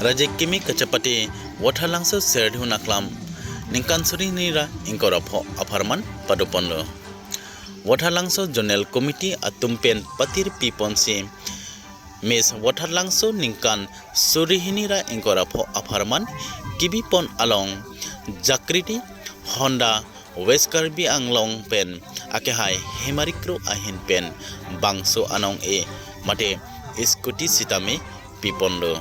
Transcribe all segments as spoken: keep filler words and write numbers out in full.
Raje Kimi kachepate Vothatlangso Serdihun Aklam ningkan suri hini ra ingkoi ra pho apharman padoponlo. Vothatlangso Zonal Committee atum pen patir piponsi Miss Vothatlangso ningkan suri hini ra ingkoi ra pho apharman kebipon along Jagriti Honda West Karbi Anglong pen akehai Hemari Kro ahin pen bangso anong-e mate scooty sitame piponlo.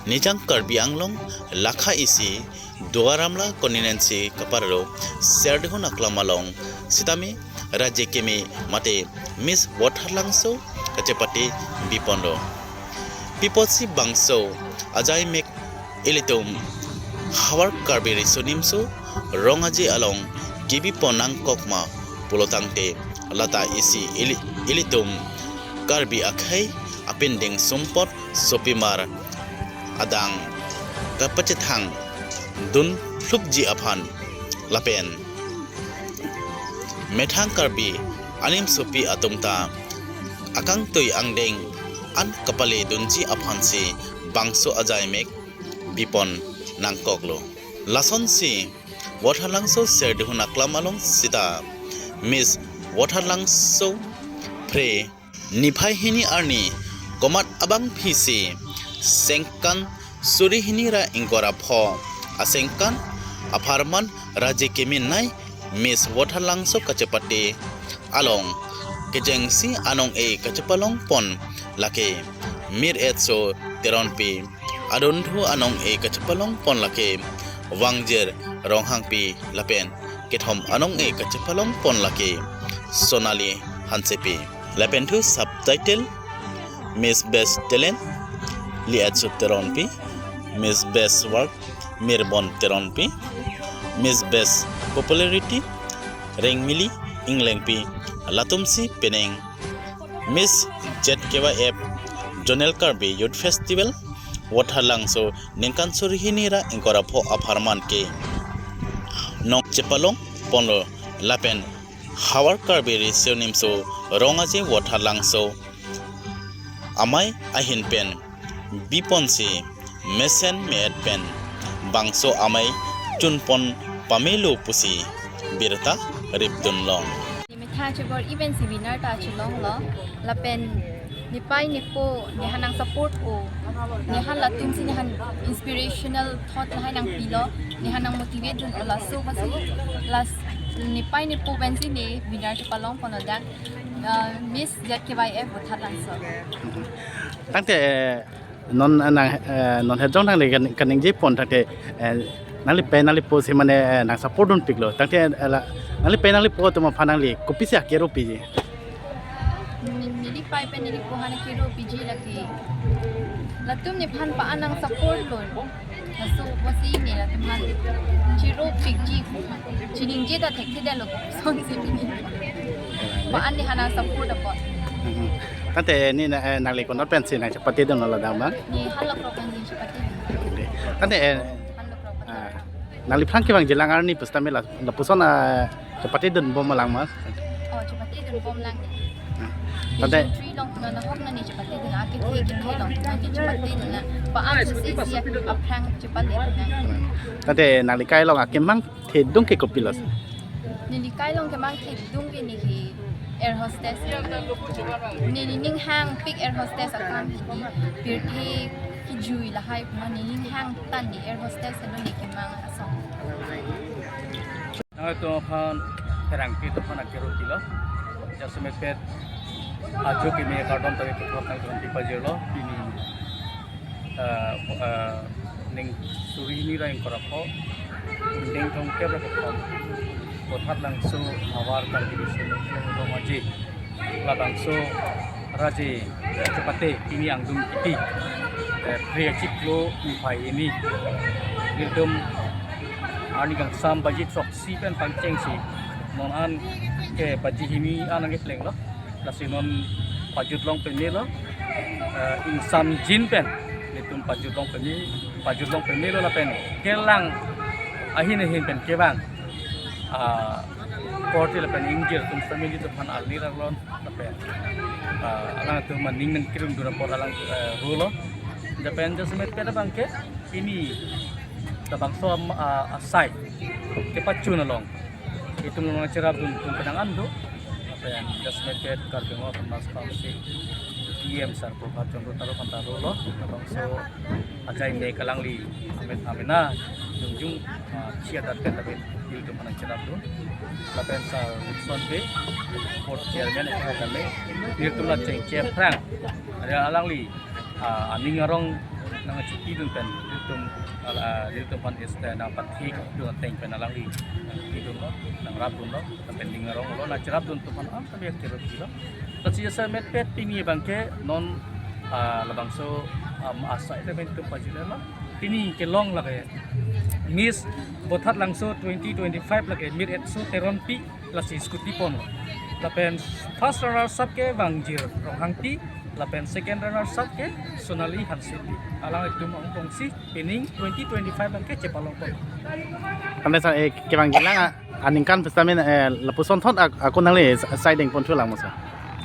Nijang Karbi Anglong lakha isi Duar Amla constituency kaparlo Serdihun Aklam along sitame Raje Kimi mate Miss Vothatlangso kachepate biponlo. Piponsi bangso ajai mek ilitum Havar Karbi Riso Nimso Rong Aje along kebipon nangkok ma pulotangte lata isi ili-, ilitum Karbi akhei apindeng sumpot sopimar adang kapachethang dun phlupji aphan lapen methang Karbi animsopi atum ta akangtui angdeng an kapale dunji aphansi bangso ajai mek bipon nangkoklo. Lasonsi Vothatlangso Serdihun Aklam along sita Miss Vothatlangso phre niphai hini arni komat abangphisi sengkan suri hini ra ingkoi ra pho asengkan apharman Raje Kimi nai Miss Vothatlangso kachepate along kechengsi anong-e kachepalongpon lake Mir Etso Teronpi, adunthu anong-e kachepalongpon lake Wangjir Ronghangpi lapen kethom anong-e kachepalongpon lake Sonali Hansepi. Lapen thu subtitle Miss Best Talent Liatsu Teronpi, Miss Best Work Mirbon Teronpi, Miss Best Popularity Rengmili Inglengpi, latumsi penang Miss Z K Y F Zonal Karbi Youth Festival Vothatlangso ningkan suri hini ra ingkoi ra pho apharman ke nong chepalongponlo lapen Havar Karbi Riso Nimso Rong Aje Vothatlangso amei ahin pen biponsi mesen me-et pen bangso amei chunpon pamelo pusi birta ripdunlong. Methang chebor event seminar ta chelonglo lapen nepai nepo nehan nang support-o, nehan latumsi nehan inspirational thought lahai nangpilo, nehan nang motivate dunlo, laso basi last nepai nepo pensi ne seminar chepalongponlo dak, uh, Miss Z K Y F Vothatlangso. Tangte, eh, non, eh, nang, eh, non hejong nangli kan, kaningjepon tangte, eh, nanglipei nanglipo si mane, eh, nang support dunpiklo. Tangte, eh, la, nanglipei nanglipo atum aphan nangli kopisi akero piji? Ni-, nelipei pen nelipo aphan akero piji lake latum nephan pa-an nang support lun. Laso basi ne latum aphan chiropikji, chiningje ta thekthedetlo, sonsi pini. Pa-an nehan nang support apot. Mhm. Tangte ne na, eh, nangli konat pensi nang chepatedunlo ladak abang? Ne Hanlokro pen ne chepatedun. Oke. Tangte, eh, Hanlokro pen. Ah, nangliphan kevangjilang arni pusitame la, lapuson, ah, chepatedunbomlang ma? Oh, chepatedunbomlang ne. Ah. Tangte Vision three along tuna nahok na ne chepatedun, akethe kethe along tuna ne chepatedun na. Pa-an susi si aphrang chepatedun na. Tangte nangli kai along akemang thedung ke kopilo? Neli kai along kemang thedung ke ne he air hostess. Neli ninghangpik air hostess akam hini, pirthe kejui lahai puma ne ninghang tan ne air hostess ado ne kemang asong. Nangtum aphan pherangke atum aphan akero pilo. Jasemet pet ajo kimi kardom tari puthot nangtum aphan pajirlo. Pini, eh, eh, ning suri hini ra ingkoi ra pho, ning thomkep ra kethom, Vothatlangso Havar Karbi Riso Nimso Rong Aje, labangso Raje chepate pini angdung kiti, eh, phre achiklo niphai hini, nelitum arni kangsam baji throksi pen pangchengsi non an ke baji hini an nangkeplenglo. Lasi non pajutlong pemelo, eh, ingsamjin pen nelitum pajutlong peme, pajutlong pemelo lapen kelang ahin ahin pen kevang, ah, korte lapen ingjir atum family atum aphan arni ralon lapen, ah, alangtum aning nangkerung dun apot alang, eh, rolo. Lapen jasemet pet abangke pini labangso am-, ah, asai kepachun along itum along cherapdun atum penang an do. Lapen jasemet pet Karbi Anglong Autonomous Council E M sir Prabhat Chandra Taro aphan ta dolo. Labangso ajai mek alangli amen amena jongjung, ah, chia dat pen lapen ilitum aphan nangcherapdun. Lapen sir Wilson Bey, board chairman, kami nelitum la chengche aphrang, ada alangli, ah, aning arong nangchipidun pen ilitum, ah, ilitum aphan ista nangpathikdun ateng pen alangli nangpidunlo, nangrapdunlo, lapen ning arong lo nangcherapdun atum aphan am kami akirot pilo. Lasi jasemet pet pini abangke non, ah, labangso, um, asai lapen itum pajirlo. Pini kelong lake Miss Vothatlangso twenty twenty-five lake Mir Etso Teronpi, lasi scooty ponlo. Lapen first runners up ke Vangjir Ronghangpi, lapen second runners up ke Sonali Hansepi. Alanglitum angbongsi pining twenty twenty-five abangke chepalong pon. Ante sir, eh, kevangjilang a-, aningkan pesta min, eh, lapuson thot ak-, ako nangli sa-, siding pon thulang mo sir?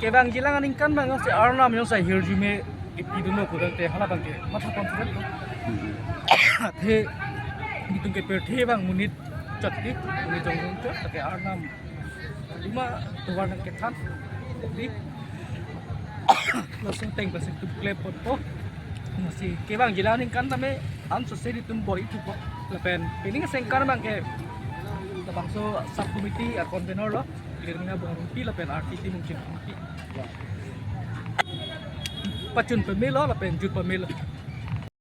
Kevangjilang aningkan abang si Arnam jongsi ahirjume kepidunlo pudamte hala abangke matha confident lo. Hmm. Athe itum ke pirthe abang monit chot di, monit jongjung chot, athe Arnam lima tovar nangkethan di. Laso ateng pasi itum klep ponpo. Lasi kevangjilang aningkan tame ansose itum bor-i thupo. Lapen pining asengkan abangke labangso sub committee a-convener lo, Lirmina Bongrungpi lapen R T T Mungkin Rungpi. Pachun pamelo lapen jut pamelo.